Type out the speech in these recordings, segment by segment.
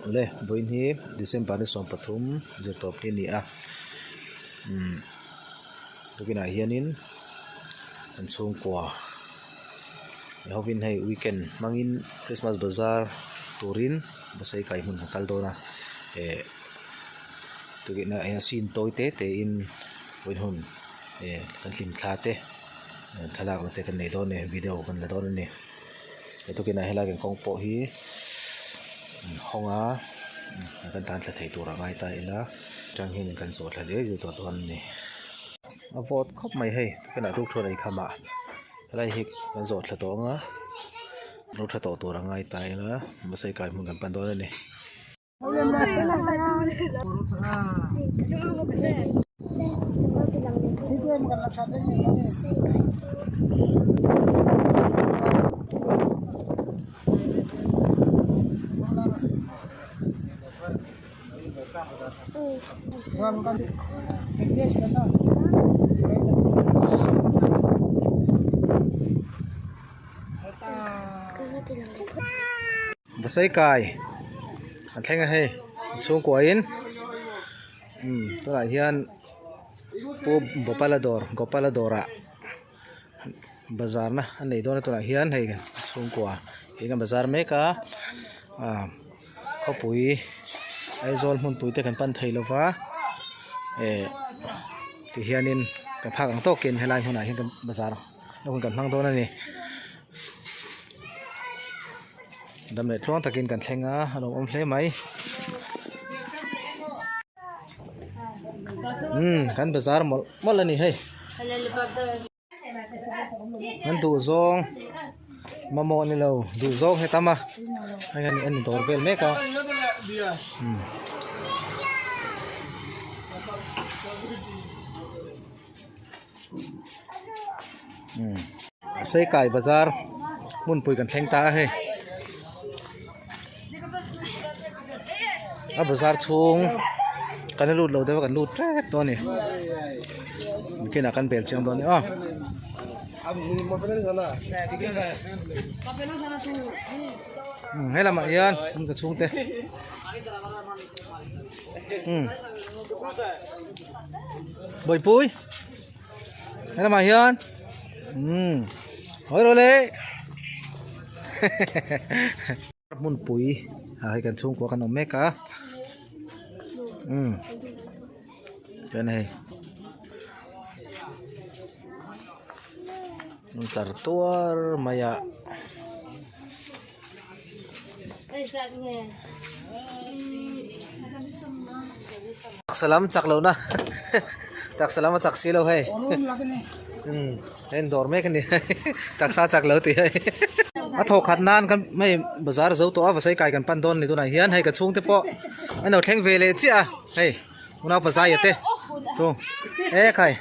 Awle vawiin hi December ni 13 zirtawp hi a ni a umm tukinah hianin an chhungkua hovin hei weekend hmangin Christmas bazar turin Basai kai hmun an kal dawn a eh tukinah hian scene tawi te te in vawiin hun eh kan hlim thla te thlalak na te kan nei dawn a ni video kan la dawn a ni. He tukinah helai kan kawng pawh hi an hawng a kan tan thla thei tur a ngai ta ila atang hian kan zawh thla zêl zêl tawh dawn a ni a vawt khawp mai hei tukinah tuk thuan ei kham ah helai hi kan zawh thla tawh ang a lo tha tawh tur a ngai ta ila mahse kai hmun kan pan dawn a ni. Basai kai an thleng a hei chhungkua in umm tunah hian pu Gopala dawr Gopala dawrah bazar na a nei dawn a tunah hian hei chhungkua in a bazar mek a ah khawpui Aizawl hmunpui te kan pan thei lova eh ti hianin kan phak ang tawkin helai hmunah hian kan bazar na hun kan hmang dawn a ni. Dam leh tluang takin kan thleng a a lo awm hle mai umm kan bazar mawlh mawlh a ni hei an duh zawng mamawh ni lo duh zawng he tam a hei an an dawr vel mek a umm. Seikai bazar hmunpui kan thleng ta a hei a bazar chhung kan la lut lo deuh a kan lut tep dawn a ni bikinah kan bel chiang dawn a ni aw. He lamah hian ka chhungte. Bawihpui he lamah hian umm hawi rawh le hmunpui ah hei kan chhungkua kan awm mek a umm chuan hei tlar tuar mai a. Taksa lam chak lo na taksa lam a chak si lo hei umm hei an dawr mek a ni taksa chak lo tih hei a thawh khat nan kan hei bazar zo tawh a vasai kai kan pan dawn a ni tunah hian hei ka chhungte pawh an lo thleng ve leh chiah a hei unau pazaia te chu e khai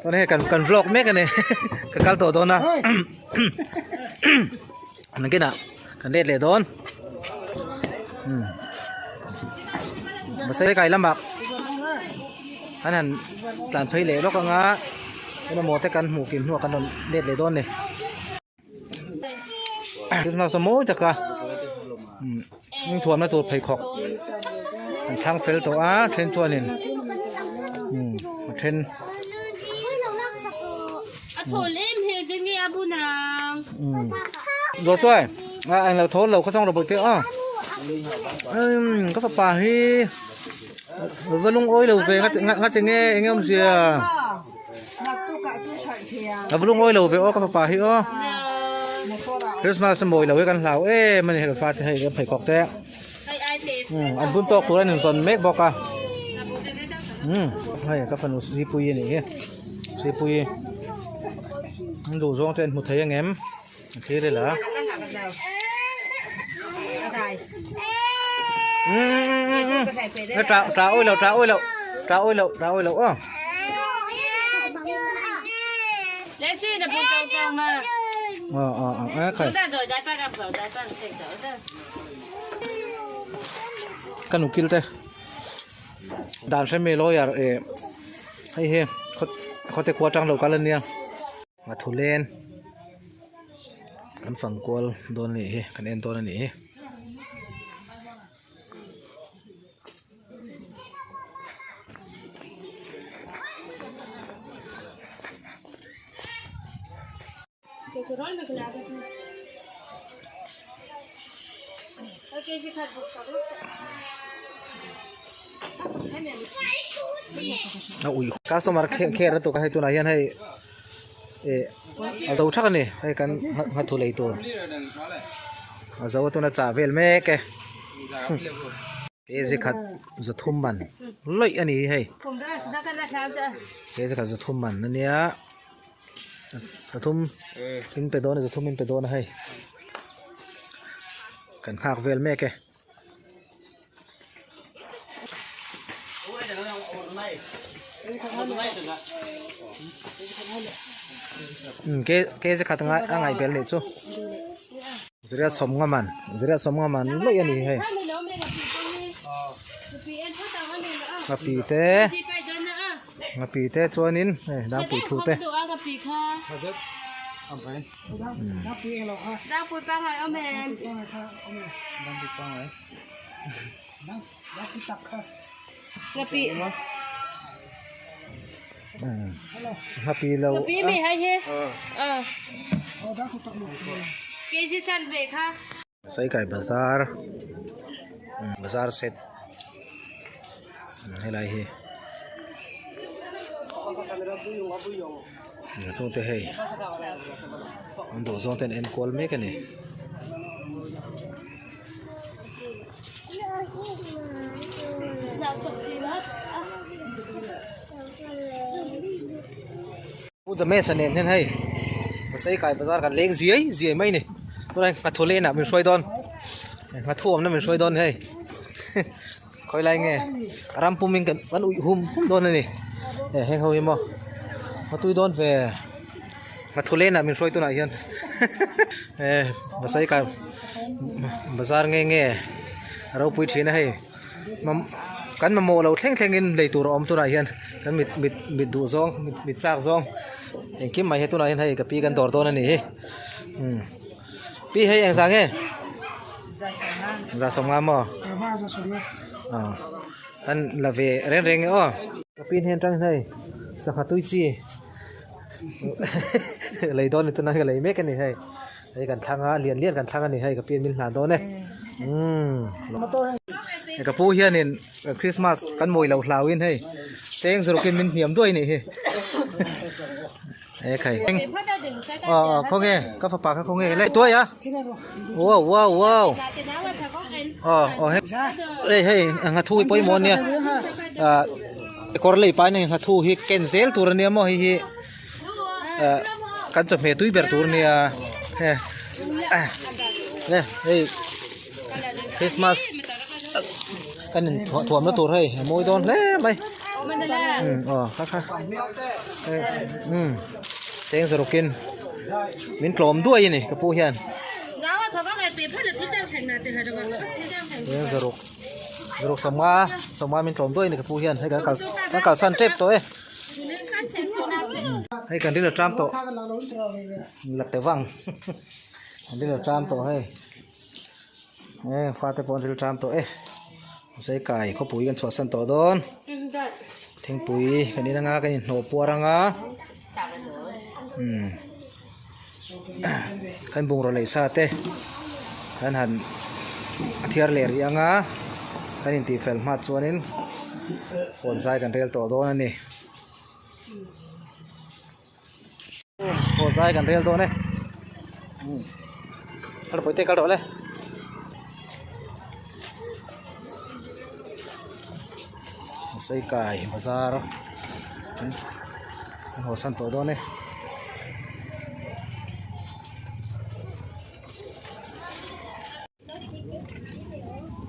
tuna hei kan kan vlog mek a ni ka kal tawh dawn a. Nakinah kan let leh dawn umm mahse kai lamah an han tlan phei leh lawk anga engemaw te kan hmuh kim hnuah kan rawn let leh dawn a ni christmas a mawi taka umm inthuamna tur pheikhawk an thlang fel tawh a then chuanin umm a then. Rồi tôi à, anh là thốn lầu có xong rồi bội tiêu à các fapa hi vẫn lung ôi lầu về ngắt ngắt nghe anh em gì à vẫn lung ôi lầu về ô các fapa hi ô Christmas mồi lầu cái con lào ê mình hiểu pha thì hay phải cọc thế an bun tawk tur an inzawn mek bawk a umm hei ka fanu Sripuii a nih hi Sripuii an duh zawng te an hmu thei ang em a thlir ila umm ta ta ôi lo ta ôi lo ta ôi lo ta ôi lo aw ờ ờ ờ khai Ka nukil te dan hre mi lawyer eh hei hi khawte khua tang lo kal ania a thu len kan fang kual dawn a nih hi kan en dawn a nih hi. A ui customer care lutuk a hei tunah hian hei eh a zo thak a ni hei kan nghathu lei tur a zo a tuna chah vel mek e kg khat zathum man lawih a ni hei kg khat zathum man a nia zathum in pe dawn a zathum in pe dawn a hei kan nghak vel mek e. Kg khat a ngaih bel nih chu ziriat sawm nga man ziriat sawm nga man lawih a ni hei ngapih te ngapih te chuanin hei dangpui thu te. Saikai bazar bazar set helai hi chungte hei an duh zawng te an enkual mek a ni. Pu James-a nen hian hei Pasaikai bazar kan leng ziai ziai mai a ni tunah hian nghathu lane ah min hruai dawn nghathu awmna min hruai dawn hei khawi lai nge ram pum in kan kan uih hum hum dawn a ni heng ho hi maw nghatui dawn ve nghathu lane ah min hruai tunah hian Pasaikai bazar nge nge a ropui thin a hei. Kan mamawh lo thleng thlengin lei tur a awm tunah hian kan mit mit mit duh zawng mit mit chak zawng engkim mai hi tunah hian hei ka pi kan dawr dawn a ni hi umm pi hei eng zah nge za sawmnga maw aw kan la ve reng reng e aw ka pi hnen atang hian hei sangha tui chi lei dawn ni tunah hian ka lei mek a ni hei. Hei kan thlang a lian lian kan thlang a ni hei ka pian min hlan dawn e umm ka pu hianin christmas kan mawi lo hlau in hei cheng zawruk in min hniam duai a nih hi e khai aw aw khawnge ka fapa kha khawnge le tuai a wow wow wow aw aw hei hei hei nghathu hi pawimawh ania ah kawr lei pain a nghathu hi ken zel tur ania maw hei hi. eh kan chawhmeh tui ber tur ania he eh hei christmas kan in thuam na tur hei a mawi dawn hle mai um aw kha kha um cheng zawruk in min tlawm duai a ni ka pu hian cheng zawruk zawruk sawmnga sawmnga min tlawm duai a ni ka pu hian hei kan kal kan kalsan tep tawh e. Hei kan ril a tram tawh la te vang kan ril a tram tawh hei e fate pawh an ril tram tawh e sawi kai khawpui kan chhuahsan tawh dawn thingpui kan in anga kan inhnawh puar anga umm kan bungraw lei sa te kan han thiar leh rih anga kan intih fel hma chuanin kawn zai kan rel tawh dawn a ni kawn zai kan rel dawn e kal pawite kal rawh le. Saikai bazar an haw san tawh dawn e.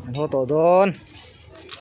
An haw tawh dawn.